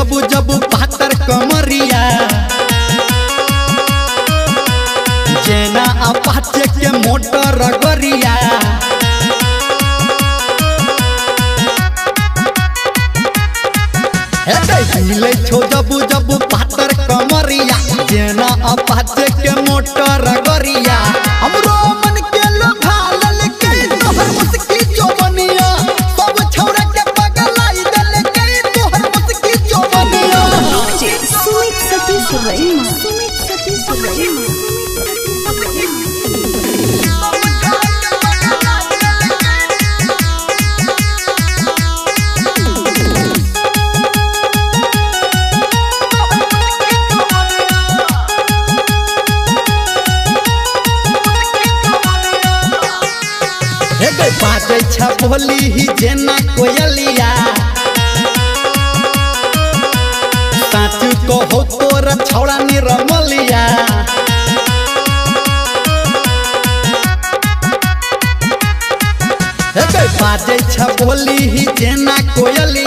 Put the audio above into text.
जब जब पातर कमरिया, जेना अपाचे के मोटर गरिया। हिले छो जब जब पातर कमरिया, जेना अपाचे के मोटर गरिया। हमरो मन के लोभा ललकै तोहर मुस्की चौबनिया, सब छौरा के पगलाई देलकै तोहर मुस्की चौबनिया। सुमित सतीश रैमा, सुमित सतीश रैमा। बाजै छ बोली ही जेना कोयलिया, साँच कहो तोर छौड़ा निरमलिया। बाजै छ बोली ही जेना कोयलिया।